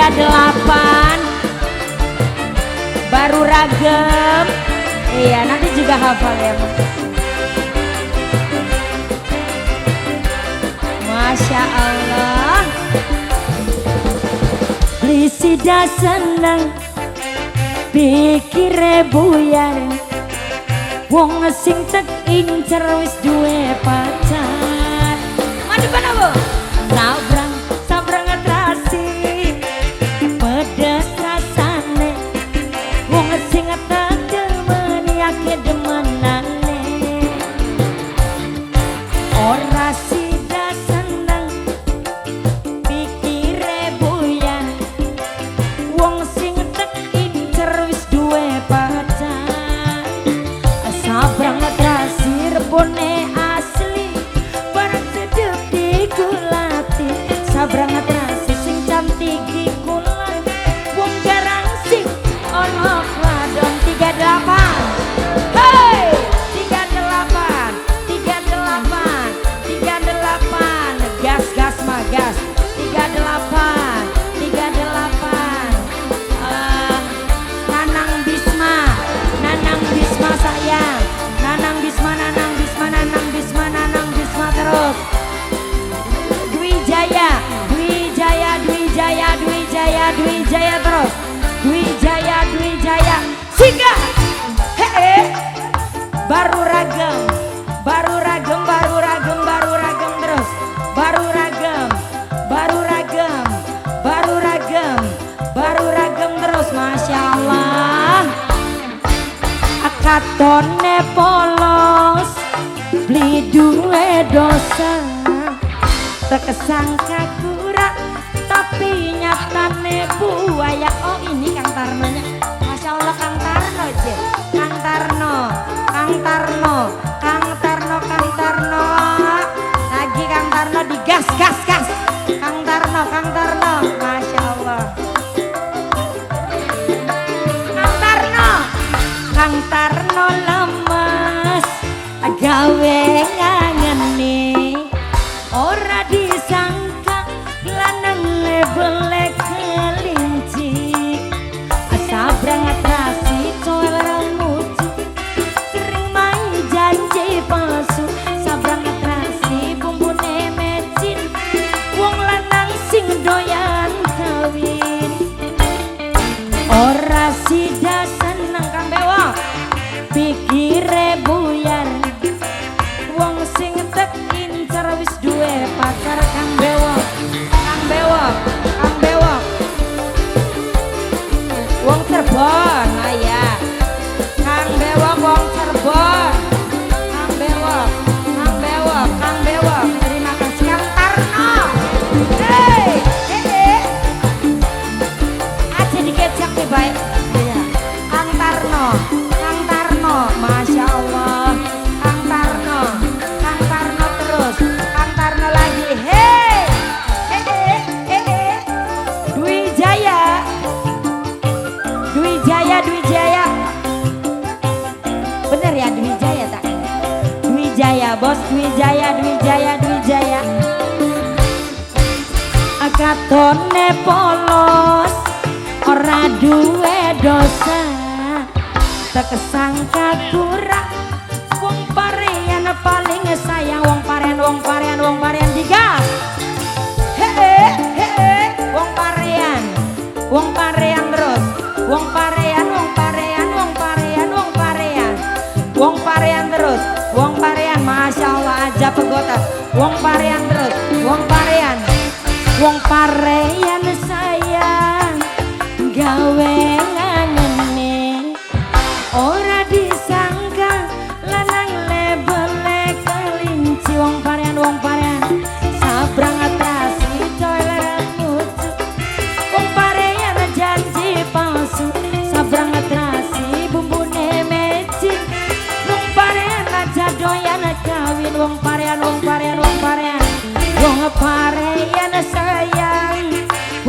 38 baru ragem. Iya, nanti juga hafal ya. Masya Allah. Beli sida seneng pikire buyar, wong sing tek incer wis duwe pacar. Madu kono, Bu. Sabrang sabrang terasi pedes rasane, wong sing tak demen yake demenane. Ora sida seneng pikire buyar, wong sing tek incer wis duwe pacar. Sabrang terasi rebone asli barang sedep dikulati. Sabrang terasi sing cantik dikulat, wong garang sing ono wadon. 38. Hey, 38 38 38. Gas gas mah gas. 38 38. Nanang Bisma, Nanang Bisma sayang, Nanang Bisma, Nanang Bisma, Nanang Bisma, Nanang Bisma terus. Dwi Jaya, Dwi Jaya, Dwi Jaya, Dwi Jaya, Dwi Jaya terus. Dwi Jaya, Dwi Jaya. Singgah. Hehe. Baru ragem, baru ragem, baru ragem, baru ragem terus. Baru ragem, baru ragem, baru ragem, baru ragem terus. Masya Allah. Katone polos beli duwe dosa, terkesangka kurang tapi nyatane buaya. Oh, ini Kang Tarnonya. Masya Allah, Kang Tarno, C. Kang Tarno, Kang Tarno, Kang Tarno, Kang Tarno. Lagi Kang Tarno digas gas gas. Kang Tarno, Kang Tarno, Masya Allah. Kang Tarno, Kang Tarno lemes gawe ngangeni, ora disangka lanang lebele kelinci. Sabrang atrasi coel mucu, sering main janji palsu. Sabrang atrasi bumbune mecin, wong lanang sing doyan kawin. Ora sida seneng Kang Bewok pikire buyar, wong sing tek incer wis duwe pacar. Kang Bewok, Kang Bewok, Kang Bewok, wong Cirebon. Ah ya, Kang Bewok wong Cirebon. Kang Bewok, Kang Bewok, Kang Bewok, terima kasih Kang Tarno. Hey, hey, aja dikecak nih baik. Iya. Kang Tarno, Kang Tarno, Masya Allah. Kang Tarno, Kang Tarno terus, Kang Tarno lagi. Hey, hey, hey, hey. Dwi Jaya, Dwi Jaya, Dwi Jaya. Bener ya Dwi Jaya tak? Dwi Jaya, bos Dwi Jaya, Dwi Jaya, Dwi Jaya. Katone polos ora duwe dosa, terkesangka kurang, wong parean paling sayang. Wong parean, wong parean, wong parean digas. Hehe, hehe, wong parean, wong parean terus, wong parean, wong parean, wong parean, wong parean, wong parean terus, wong parean. Masya Allah, aja pegotan. Wong parean terus, wong parean, wong parean sayang gawe ngangeni, ora disangka lanang lebele kelinci. Wong parean, wong parean, sabrang atrasi coeleran mucu, wong parean janji palsu. Sabrang atrasi bumbune mecin, wong parean aja doyan kawin. Wong parean, wong parean, wong parean, wong parean sayang,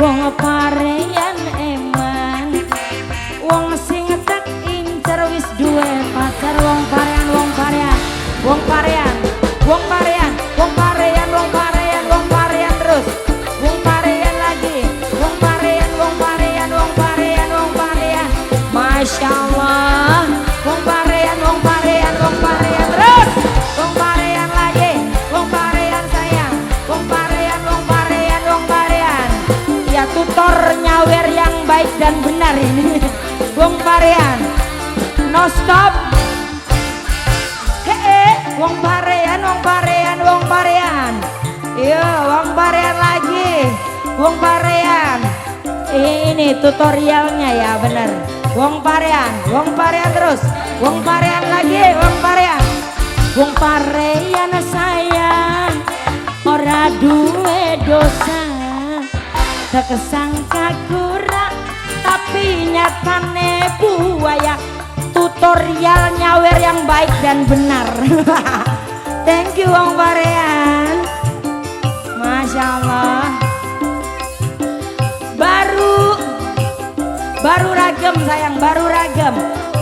wong parean eman. yang benar ini. Wong Parean. No stop. Hehe, wong Parean, wong Parean, wong Parean. Iya, wong Parean lagi. Wong Parean. Ini tutorialnya ya, bener. Wong Parean terus. Wong Parean lagi, wong Parean. Wong Parean sayang, ora duwe dosa. Kesangka kurang, tapi nyatane buaya. Tutorial nyawer yang baik dan benar. Thank you, wong Parean. Masya Allah. Baru baru ragem sayang, baru ragem,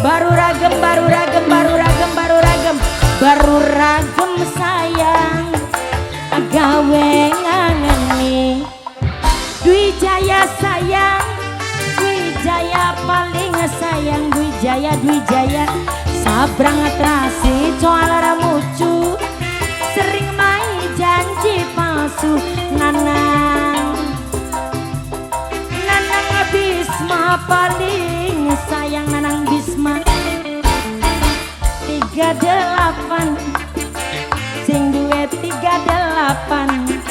baru ragem, baru ragem, baru ragem, baru ragem, baru ragem sayang, gawe ngangeni. Dwi Jaya sayang, Dwi Jaya paling sayang, Dwi Jaya, Dwi Jaya. Sabrang terasi soal ramucu, sering main janji palsu. Nanang, Nanang Bisma paling sayang, Nanang Bisma 38, sing duwe 38,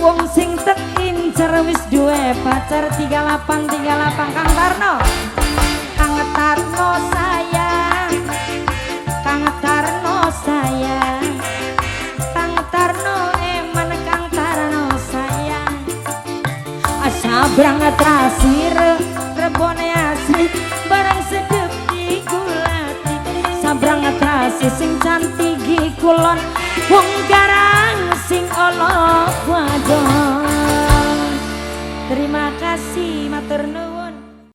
wong sing tek incer wis duwe pacar. 38 38. Kang Tarno, Kang Tarno sayang, Kang Tarno sayang, Kang Tarno eman, Kang Tarno sayang. Sabrang trasir rebone asli, barang sedep digulati. Sabrang trasi sing cantik kulon, wong garang sing olo wadon. Terima kasih, matur nuwun.